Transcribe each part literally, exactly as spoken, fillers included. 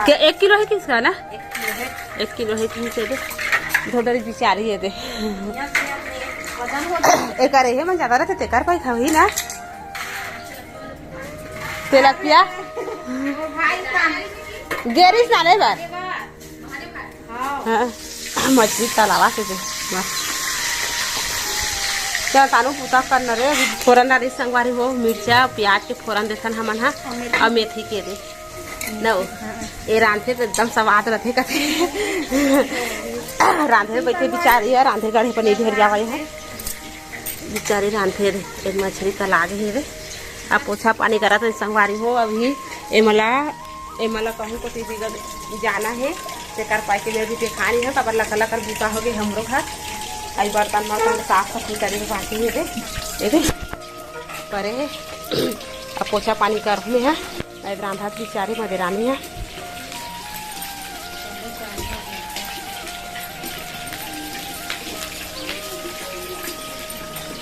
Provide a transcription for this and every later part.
के एक किलो हे किसका ना? एक किलो हे, ठीक हे दे। धोदरी बिचारी हे दे। एकर हे मन ज्यादा रहिथे, तेकर पाई खाही ना। तेलपिया। गेरिस ना ले बर। हाँ, मछली तलावा से दे। बस। चल तानू पूता करना रे, अभी फोरन डाली संगवारी हो, मिर्चा, प्याज के फोरन देथन हमन हा, अउ मेथी के दे। न ओ, ए रांधे तो एकदम स्वाद रथे कथे। रांधे बैठे बिचारी हे, रांधे गढ़े पर नहीं ढेर जावा हे। बिचारी रांधे रे, एक मछली तला गे हे रे। अब पोछा पानी करत हे संगवारी हो, अभी एमला, एमला कहूँ कोती बिगड़ जाना हे, तेकर पाई के मैं भी देखा नहीं हूँ, काबर लकर लकर बूता हो गए हमरो घर। आई बर्तन वर्तन साफ सफाई करे के बाकी हे रे, ये दे, परे हे। अब पोछा पानी कर में है, अब रांधत बिचारी मदेरानी है।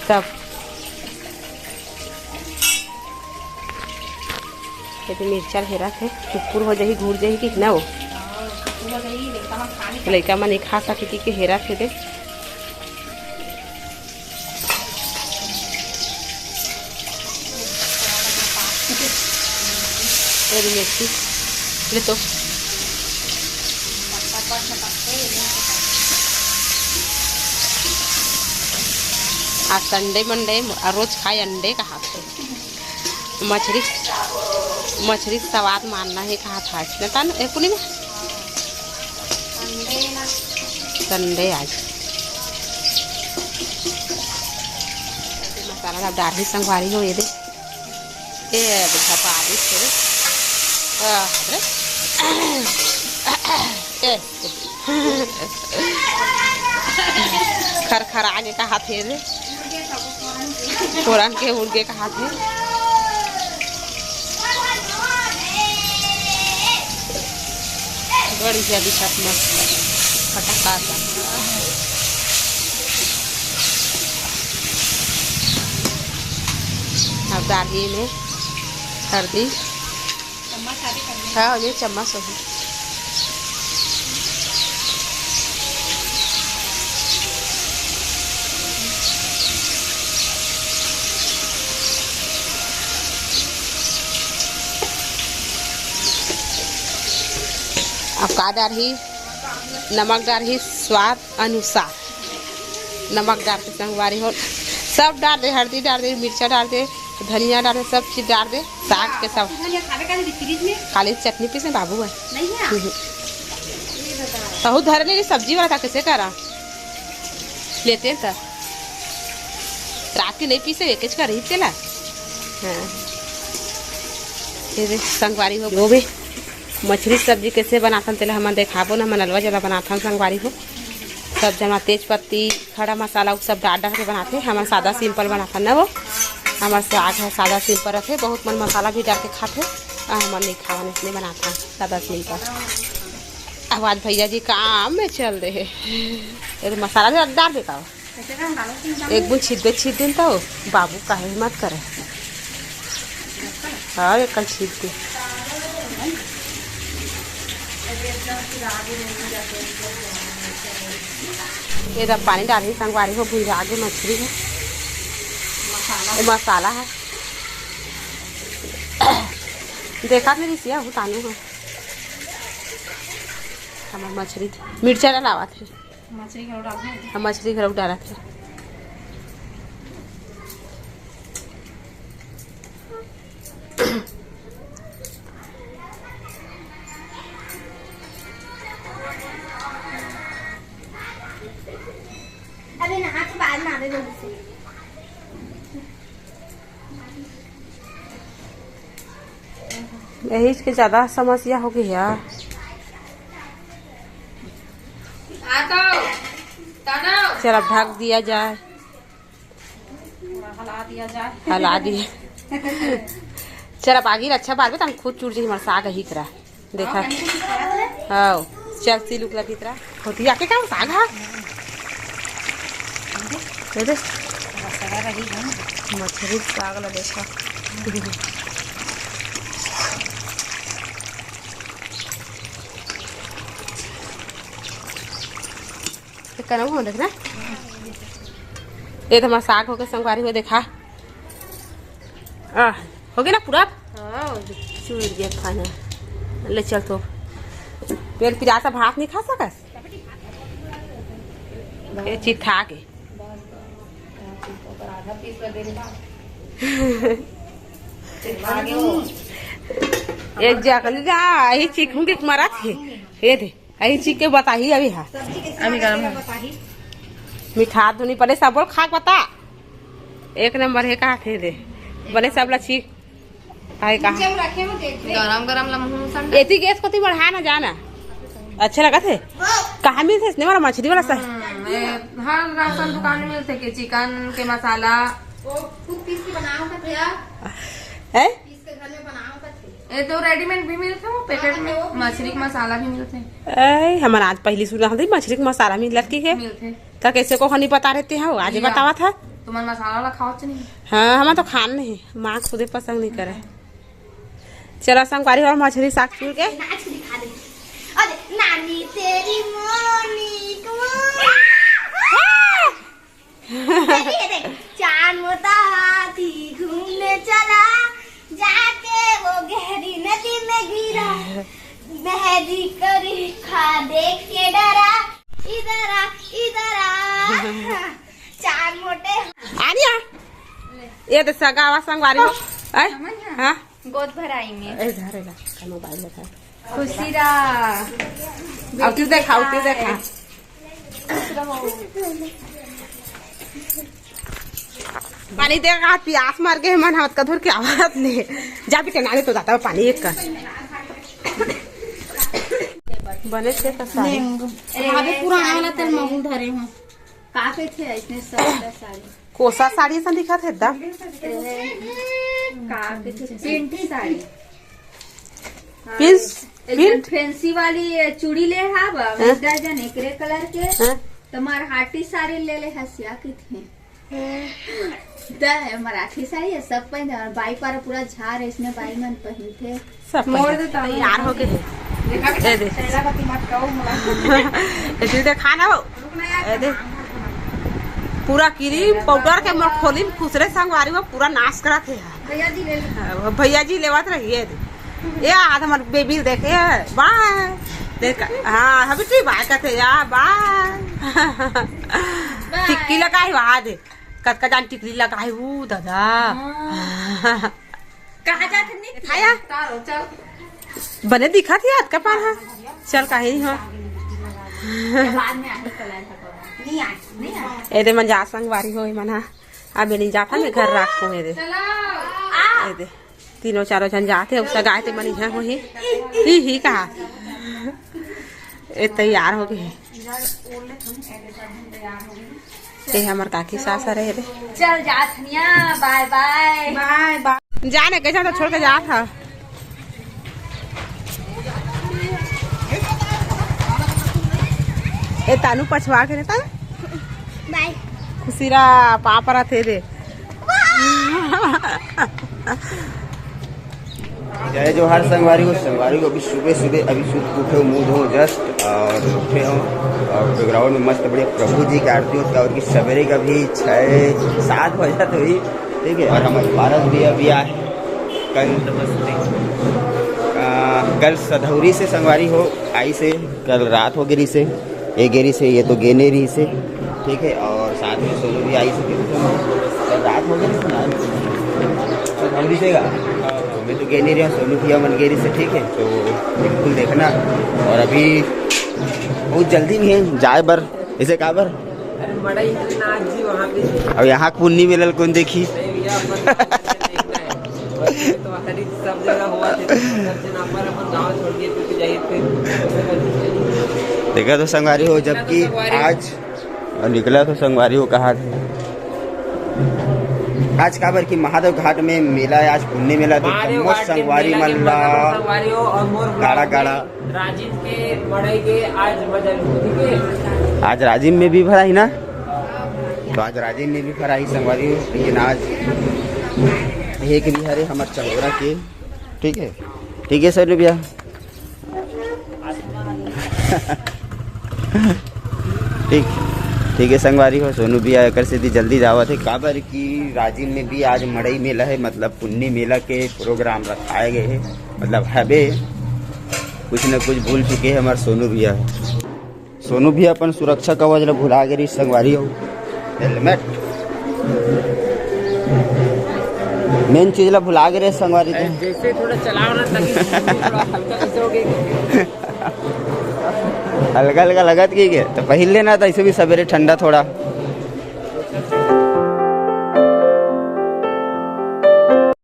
तब ये तो मिर्चा ल हेरत हे, कुकुर हो जाही, घुर जाही कि ना हो। लइका मन नहीं खा सके कि के हेरत हे दे। ये दे मिर्ची, ले तो। आज संडे मंडे, आ रोज खाए अंडे का हाथ है। मछरी, मछरी सवाद मानना है कहा था इसने तन, ए, पूर्णिमा? संडे आज। मसाला ला डाल ही संगवारी हो, ये दे। ए, बुझा पा दी फिर। आ, रे। ए, खरखरा के कहा थे रे। फोरन के उड़ के कहा थे। बढ़िया दिखत मस्त। फटाका सा। अब डाली में हल्दी। हाँ, ये चम्मच होगी। अब का डारही? नमक डारही स्वाद अनुसार। नमक डार के संगवारी हो, सब डार दे, हल्दी डार दे, मिर्चा डार दे, धनिया डार दे, सब चीज डार दे, साग के सब। धनिया खाबे का नहीं फ्रिज में? काली चटनी पीसे बाबू है। नहीं है? हम्म। ये बता। तहु धरे नहीं, सब्जी वाला था, कैसे करा? लेते हैं त। रात के नहीं पीसे, एक का रही तेला। हाँ। ये दे, संगवारी हो, वो भी मछली सब्जी कैसे बनाथन, तेला हमन देखाबो ना, हमन अलवा ज्यादा बनाथन संगवारी हो। सब जना तेज पत्ती, खड़ा मसाला, उ सब डाल डाल के बनाथे। हमन सादा सिंपल बनाथन ना वो, हमर साग है सादा सिंपल रथे, बहुत मन मसाला भी डाल के खाथे। आ, हमन नहीं खावन, इसने बनाथन सादा सिंपल। अब आज भैया जी काम में चल रहे हैं, ये तो मसाला भी डाल देता हो। एक बुन छिद्दे छिद्दिन तो बाबू काहे मत करे। हाँ, एक कल छिद्दे। ये जब पानी डाली संगवारी हो, भुंजा के मछली है। ये मसाला है। देखा मेरी सिया उतानू है। हमार मछली मिर्चा डालावत है। मछली घलो डालना है। हम मछली घलो डालत है। अबे नहा के बाद में आवे जल्दी से। यही के ज्यादा समस्या हो गई है। चल, अब ढक दिया जाए। हला दिया जाए। हला दिए। चल, अब आगी अच्छा बार में, तम खुद चुड़ जी हमारे साग ही करा। देखा। हाँ, चल, सी लुक लगी तेरा। होती आके का साग हा? दे दे। मछली साग ला देखा। गरम हो, देखना। ये तो हमारा साग हो गया, संगवारी हो, देखा। आ, हो गया ना पूरा? हाँ, हो गया। चूर गया खाना। ले चल तो। पेट पिरात हे, भात नहीं खा सकस? ये चिट्ठा के। एक जगली जा, यही चीखूं के मरत हे। ये दे। अही चीख के बताही अभी हा। अभी गरम है। मिठा तो नहीं पड़े, सब बोल खा के बता। एक नंबर है, कहा थे दे। बने सब ला चीख। आए कहा। गरम गरम लम्हूसन। एती गैस कोती बढ़ा ना जाना। अच्छा लगा थे। कहाँ मिलते इसने वाला मछली वाला सर? हम्म, ये हर राशन दुकान में मिलते के चिकन के मसाला। वो खुद पीस के बनाओ का भैया। है? पीस के घर में बनाओ का थे। ये तो रेडीमेड भी मिलते हो, पैकेट में। मछली के मसाला भी मिलते हैं। ए, हमन आज पहली सुना हन मछली के मसाला मिलत की के। मिलते हैं। त कैसे को नहीं पता रहते हो, आज ही या। बतावा था। तुमन मसाला वाला खाओ च नहीं? हाँ, हम तो खान नहीं, माँ खुदे पसंद नहीं करे। चलो संगवारी हो मछली साग चूर के। नाच के दिखा दे। अरे नानी तेरी मोनी को। ये देख, चांद मोटा हाथी घूमने चला, जाके वो गहरी नदी में गिरा, मेहंदी करी खा देख के डरा, इधर आ, इधर आ। चांद मोटे। आनिया, ये तो सगावा संगवारी हो। आय? हाँ? गोद भराई में। ए, धरे ला, का मोबाइल में था। खुशी रहा। अब तू देखा, तू देखा। खुश रहो। पानी दे का प्यास मर गए मन, हाथ का धर के आवाज ले। जा बेटा, नाले तो जाता है पानी एक का। बने से का सारे। अभी पुराना वाला तेल महूँ धरे हूँ। का कहिथे अइसने सस्ता साड़ी? कोसा साड़ी असन दिखत हे एकदम। ए, का कहिथे? प्रिंट साड़ी। हाँ, प्रिंस, एक, एक प्रिंट? फैंसी वाली ये चूड़ी ले हा बा, हाँ? दर्जन एकरे कलर के। हाँ? त मराठी साड़ी ले ले हसिया कहिथे। त मराठी साड़ी है, सब पहिनथे, और बाई पारा पूरा झार है, इसने बाई मन पहिनथे। सब मोड़ दे तैयार हो गए। देखा बेटा, ए दे। चेहरा का दिमाग का वो मोड़ा। ए दे, देखा ना हो। रुक ना यार। ए दे। पूरा क्रीम पाउडर के मोर खोली में खुसरे संगवारी वो पूरा नाश करा थे यार। भैया जी ले लो। हाँ, भैया जी लेवत रहिए दे। ये आज हमारे बेबी देखे, बाय। देख, हाँ, अभी तू बाय कहते यार, बाय। टिक्की लगाई वहाँ दे। कतका जान टिकली लगाई हूँ, दादा। हाँ। कहाँ जात हन? खाया? तारो, चल। बने दिखत हे अतका पान हा। चल, काहे नहीं हो? बाद में आही कलर का कलर। नहीं आए, नहीं आए। एदे मन जा संगवारी हो, मन हा। अब नहीं जात हन, घर राखो एदे। चलो। एदे। तीनों चारों झन जात हे, उसका गाय ते मन इहाँ होही। ही, ही कहा। ए तैयार हो गए। ये हमर काकी सास हरे रे। चल जा धनिया, बाय बाय। बाय बाय। जाने के जा तो छोड़ के जात हा। ए तानू पछवा के रहता। बाय। खुशी रा पापा रथे रे। जय जोहार संगवारी हो। संगवारी हो, अभी सुबह सुबह अभी सुत उठे हो, मुंह धो जस्ट और उठे हो और बैकग्राउंड में मस्त बढ़िया प्रभु जी की आरती होता है और कि सवेरे का भी छः सात बजा तो ही, ठीक है। और हमारे पारस भी अभी आए कल, नमस्ते। आ, कल सधौरी से संगवारी हो आई से कल रात हो गे रिहिसे, ए गे रिहिसे, ये तो गे नइ रिहिसे, ठीक है। और साथ में सोनू भी आई से, कल रात हो गे रिहिसे ना, तो हम भी देगा। मैं तो गे नइ रहा, सोनू भैया मन गे रिहिसे, ठीक है। तो बिल्कुल देखना। और अभी बहुत जल्दी में है जाए बर, इसे का बर? अरे मड़ई है ना आज जी वहाँ पे। अब यहाँ के पुन्नी मेला ल कोन देखी? नहीं भैया, अपन गाँव में देखना है। बस ये तो हर एक सब जगह हुआ थे, तो सब जन अपन, अपन गाँव छोड़ के फिर जाइए फिर। देखा तो संगवारी हो, जबकि आज और निकला तो संगवारी हो कहा थे। आज काबर कि महादेव घाट में मेला है, आज पुन्नी मेला, तो महादेव जम्मो घाट के संगवारी मेला के मन ला मतलब संगवारी हो और मोर गाड़ा, गाड़ा। राजिम के मड़ई के आज मजा लूटी के। आज राजिम में भी भरा ही ना, तो आज राजिम में भी भरा ही संगवारी हो, लेकिन आज एक भी हरे हमर चंगोरा के, ठीक है, ठीक है सर भैया। ठीक। ठीक है संगवारी हो, सोनू भैया एकर सेती जल्दी जावत हे, काबर कि राजिम में भी आज मड़ई मेला हे, मतलब पुन्नी मेला के प्रोग्राम रखाए गए हे, मतलब हबे, कुछ न कुछ भूल चुके हे हमार सोनू भैया। सोनू भैया अपन सुरक्षा कवच ला भुला गे रहिस संगवारी हो, हेलमेट, मेन चीज ला भुला गे रहिस संगवारी हो। जैसे थोड़ा चलाव ना, तभी थोड़ा हल्का कैसे हो गई। हल्का हल्का लगत कि के, तो पहिर लेना था, इसे भी सवेरे ठंडा थोड़ा।